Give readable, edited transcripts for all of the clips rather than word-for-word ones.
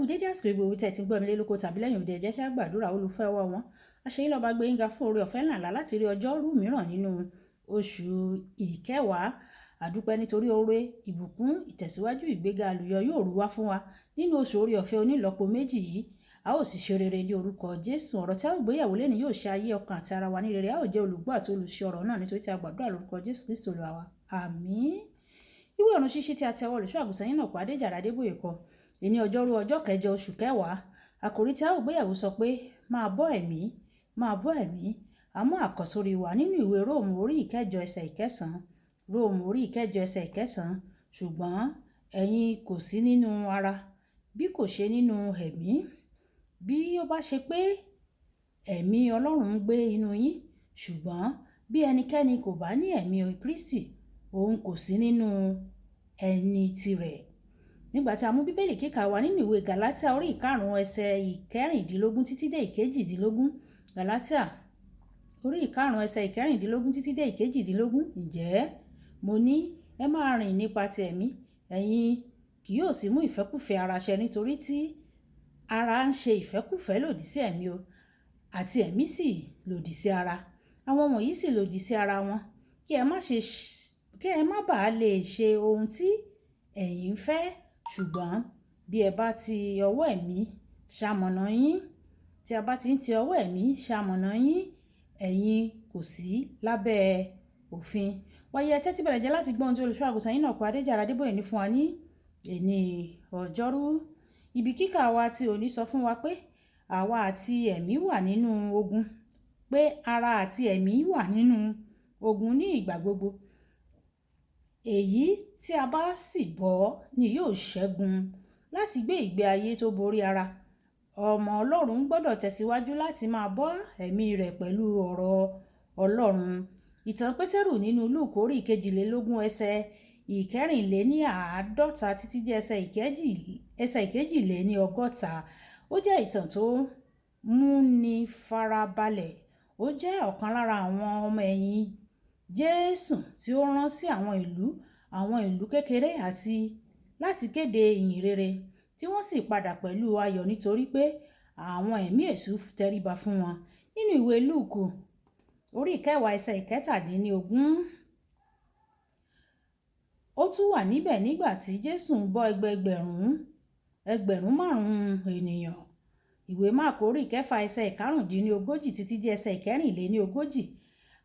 Kú dédé àsìkò gbogbo tẹ́ ti ń gbọ́ mi lé lóko tàbí lẹ́yìn òde. Ẹ jẹ́ kí a gbàdúrà. Olùfẹ́ wa wọn. Àṣeyín lọ́ba gbé yín ga fún oore ọ̀fẹ́ ńlá láti rí ọjọ́rú mìíràn nínú oṣù ìkẹwàá. Àdúpẹ́ nítorí oore, ìbùkún, ìtẹ̀síwájú, ìgbéga, àlùyọ yóò rú wá fún wa nínú oṣù oore ọ̀fẹ́ onílọ́po méjì yìí. A ó sì ṣe rere ní orúkọ Jésù. Ọ̀rọ̀ tí a ó gbéyàwó lẹ́nu yóò ṣe ayé, ọkàn àti ara wa ní rere. A ó jẹ́ olùgbọ́ àti olùṣe ọ̀rọ̀ náà nítorí tí a gbàdúrà lórúkọ Jésù Kristi Olúwa wa. Àmín. Ìwé ọ̀run ṣíṣí tí a tẹwọ́ olùṣọ́ àgùntàn yín náà kọ Adéjàre Adébóyè kọ. Èní ọjọ́rú, ọjọ́ kẹjọ, oṣù kẹwàá. Àkòrí tí a ó gbéyàwó sọ pé, "Máa bọ́ ẹ̀mí, máa bọ́ ẹ̀mí." Àmọ́ àkọ́sórí wa nínú ìwé Róòmù orí ìkẹjọ, ẹsẹ̀ ìkẹsàn-án. Róòmù orí ìkẹjọ, ẹsẹ̀ ìkẹsàn-án. "Ṣùgbọ́n ẹ̀yin kò sí nínú ara, bí kò ṣe nínú ẹ̀mí. Bí ó bá ṣe pé ẹ̀mí Ọlọ́run ń gbé inú yín, ṣùgbọ́n bí ẹnikẹ́ni kò bá ní ẹ̀mí Kristi, òun kò sí nínú ẹni tirẹ̀." Nígbà tí a mú Bíbélì kíkà wa nínú ìwé Gàlátíà orí ìkarùn-ún, ẹsẹ̀ ìkẹrìndínlógún títí dé ìkejìdínlógún. Gàlátíà orí ìkarùn-ún, ẹsẹ̀ ìkẹrìndínlógún títí dé ìkejìdínlógún. "Ǹjẹ́ mo ní, ẹ máa rìn nípa ti ẹ̀mí, ẹ̀yin kì yóò sì mú ìfẹ́kúfẹ̀ẹ́ ara ṣẹ, nítorí tí ara ń ṣe ìfẹ́kúfẹ̀ẹ́ lòdì sí ẹ̀mí o, àti ẹ̀mí sì lòdì sí ara. Àwọn wọ̀nyí sì lòdì sí ara wọn, kí ẹ má bàa lè ṣe ohun tí ẹ̀yin ń fẹ́. Ṣùgbọ́n bí ẹ bá ti ọwọ́ ẹ̀mí ṣamọ̀nà yín, tí a bá ti ń ti ọwọ́ ẹ̀mí ṣamọ̀nà yín, ẹ̀yin kò sí lábẹ́ òfin." Wáyé, ẹ tẹ́tí bẹ̀rẹ̀ jẹ́ láti gbọ́ ohun tí olùṣọ́ àgùntàn yín náà kọ Adéjàre Adébóyè ní fún wa ní èní ọjọ́rú. Ibi kíkà wa tí òní sọ fún wa pé àwa àti ẹ̀mí wà nínú ogun, pé ara àti ẹ̀mí wà nínú ogun ní ìgbà gbogbo. Èyí tí a bá sì bọ́ ni yóò ṣẹ́gun. Láti gbé ìgbé ayé tó borí ara, ọmọ Ọlọ́run gbọ́dọ̀ tẹ̀síwájú láti máa bọ́ ẹ̀mí rẹ̀ pẹ̀lú ọ̀rọ̀ Ọlọ́run. Ìtàn Pétérù nínú Lúùkù orí ìkejìlélógún, ẹsẹ̀ ìkẹrìnléníàádọ́ta títí dé ẹsẹ̀ ìkejìléní ọgọ́ta. Ó jẹ́ ìtàn tó múni farabalẹ̀. Ó jẹ́ ọ̀kan lára àwọn ọmọ ẹ̀yìn Jésù tí ó rán sí àwọn ìlú kékeré àti láti kéde ìyìn rere, tí wọ́n sì padà pẹ̀lú ayọ̀ nítorí pé àwọn ẹ̀mí èṣù tẹríba fún wọn. Nínú ìwé Lúùkù orí ìkẹwàá, ẹsẹ̀ ìkẹtàdínlógún, ó tún wà níbẹ̀ nígbà tí Jésù ń bọ́ ẹgbẹẹgbẹ̀rún ẹgbẹ̀rún márùn-ún ènìyàn. Ìwé Máàkù orí ìkẹfà, ẹsẹ̀ ìkarùndínlógójì títí dé ẹsẹ̀ ìkẹrìnléníogójì,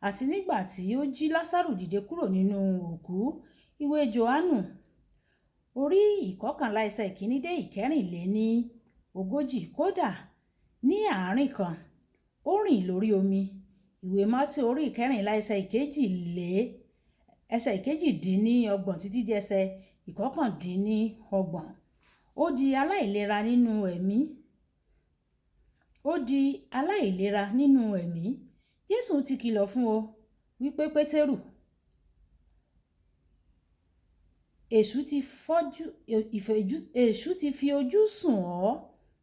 àti nígbà tí ó jí Lásárù dìde kúrò nínú òkú. Ìwé Jòhánù orí ìkọkànlá, ẹsẹ̀ ìkíní dé ìkẹrìnléní ogójì. Kódà ní àárín kan, ó rìn lórí omi. Ìwé Mátíù orí ìkẹrìnlá, ẹsẹ̀ ìkejìdínlọ́gbọ̀n títí dé ẹsẹ̀ ìkọkàndínlọ́gbọ̀n. Ó di aláìlera nínú ẹ̀mí. Ó di aláìlera nínú ẹ̀mí. Jésù ti kìlọ̀ fún o wípé, "Pétérù, èṣù ti fi ojú sùn ọ́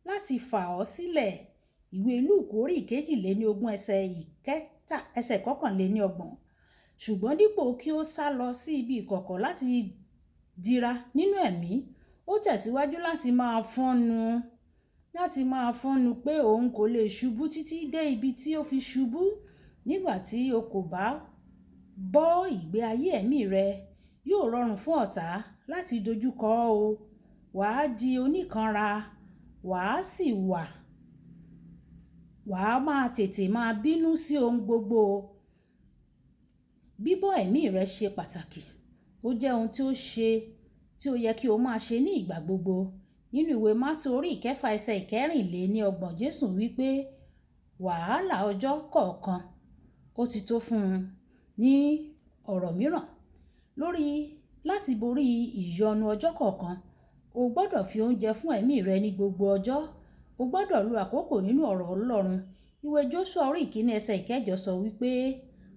láti fà ọ́ sílẹ̀." Ìwé Lúùkù orí ìkejìléníogún, ẹsẹ̀ ìkẹta, ẹsẹ̀ ìkọkànléníọgbọ̀n. Ṣùgbọ́n dípò kí ó sá lọ sí ibi ìkọ̀kọ̀ láti dira nínú ẹ̀mí, ó tẹ̀síwájú láti máa fọ́nnu pé òun kò lè ṣubú títí dé ibi tí ó fi ṣubú. Nígbà tí o kò bá bọ́ ìgbé ayé ẹ̀mí rẹ, yóò rọrùn fún ọ̀tá láti dojúkọ ọ́. Wàá di oníkanra, wàá máa tètè máa bínú sí ohun gbogbo. Bíbọ́ ẹ̀mí rẹ ṣe pàtàkì. Ó jẹ́ ohun tí ó yẹ kí o máa ṣe ní ìgbà gbogbo. Nínú ìwé Mátíù orí ìkẹfà, ẹsẹ̀ ìkẹrìnléníọgbọ̀n, Jésù wí pé wàhálà ọjọ́ kọ̀ọ̀kan ó ti tó fún un. Ní ọ̀rọ̀ mìíràn, lórí láti borí ìyọnu ọjọ́ kọ̀ọ̀kan, o gbọ́dọ̀ fi oúnjẹ fún ẹ̀mí rẹ ní gbogbo ọjọ́. O gbọ́dọ̀ lo àkókò nínú ọ̀rọ̀ Ọlọ́run. Ìwé Jóṣúà orí ìkíní, ẹsẹ̀ ìkẹjọ sọ wípé,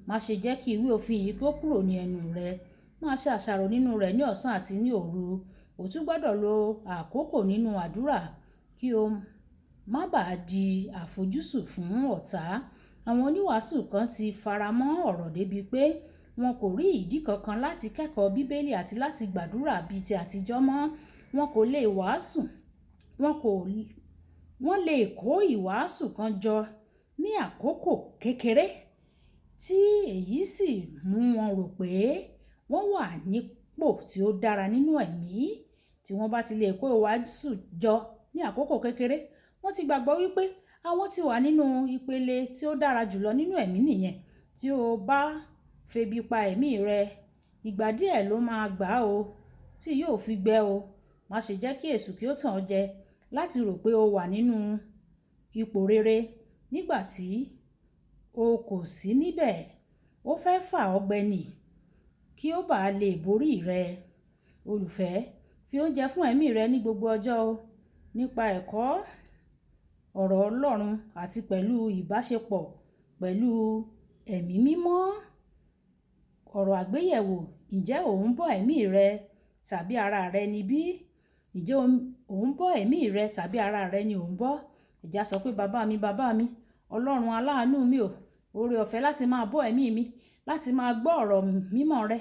"Má ṣe jẹ́ kí ìwé òfin yìí kó kúrò ní ẹnu rẹ. Máa ṣe àṣàrò nínú rẹ̀ ní ọ̀sán àti ní òru." O tún gbọ́dọ̀ lo àkókò nínú àdúrà kí o má bàa di àfojúsùn fún ọ̀tá. Àwọn oníwàásù kan ti faramọ́ ọ̀rọ̀ débi pé wọn kò rí ìdí kankan láti kẹ́kọ̀ọ́ Bíbélì àti láti gbàdúrà bíi ti àtijọ́ mọ́. Wọn kò lè wàásù. Wọn kò, wọ́n lè kó ìwàásù kan jọ ní àkókò kékeré, tí èyí sì mú wọn rò pé wọ́n wà nípò tí ó dára nínú ẹ̀mí. Tí wọ́n bá ti lè kó ìwàásù jọ ní àkókò kékeré, wọ́n ti gbàgbọ́ wípé àwọn ti wà nínú ìpele tí ó dára jùlọ nínú ẹ̀mí nìyẹn. Tí o bá febi pa ẹ̀mí rẹ, ìgbà díẹ̀ ló máa gbà o tí yóò fi gbẹ o. Má ṣe jẹ́ kí èṣù kí ó tàn ọ́ jẹ láti rò pé o wà nínú ipò rere nígbà tí o kò sí níbẹ̀. Ó fẹ́ fà ọ́ gbẹ nì kí ó bá lè borí rẹ. Olùfẹ́, fi oúnjẹ fún ẹ̀mí rẹ ní gbogbo ọjọ́ o, nípa ẹ̀kọ́ ọ̀rọ̀ Ọlọ́run àti pẹ̀lú ìbáṣepọ̀ pẹ̀lú ẹ̀mí mímọ́. Ọ̀rọ̀ àgbéyẹ̀wò: ǹjẹ́ ò ń bọ́ ẹ̀mí rẹ tàbí ara rẹ níbí? Ǹjẹ́ ò ń bọ́ ẹ̀mí rẹ tàbí ara rẹ ni ò ń bọ́? Ẹ jẹ́ á sọ pé, bàbá mi, bàbá mi, Ọlọ́run aláàánú mi ò, oore ọ̀fẹ́ láti máa bọ́ ẹ̀mí mi, láti máa gbọ́ ọ̀rọ̀ mímọ́ rẹ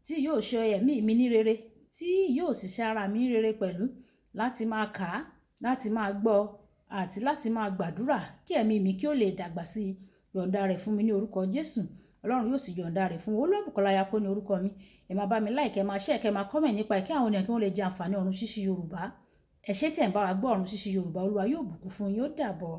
tí yóò ṣe ẹ̀mí mi ní rere, tí yóò sì ṣe ara mi ní rere pẹ̀lú, láti máa kà á, láti máa gbọ́ àti láti máa gbàdúrà kí ẹ̀mí mi kí ó lè dàgbà sí i. Yọ̀ǹda rẹ̀ fún mi ní orúkọ Jésù. Ọlọ́run yóò sì yọ̀ǹda rẹ̀ fún mi. Olúwabùkọ́lá Ayako ní orúkọ mi. Ẹ máa bá mi like, ẹ máa share, kẹ́ máa comment nípa ẹ̀ kí àwọn ènìyàn kí wọ́n lè jẹ àǹfààní Ọ̀run Ṣíṣí Yorùbá. Ẹ ṣé tí ẹ̀ ń bá wa gbọ́ Ọ̀run Ṣíṣí Yorùbá. Olúwa yóò bùkún fún yín. Ó dàbọ̀.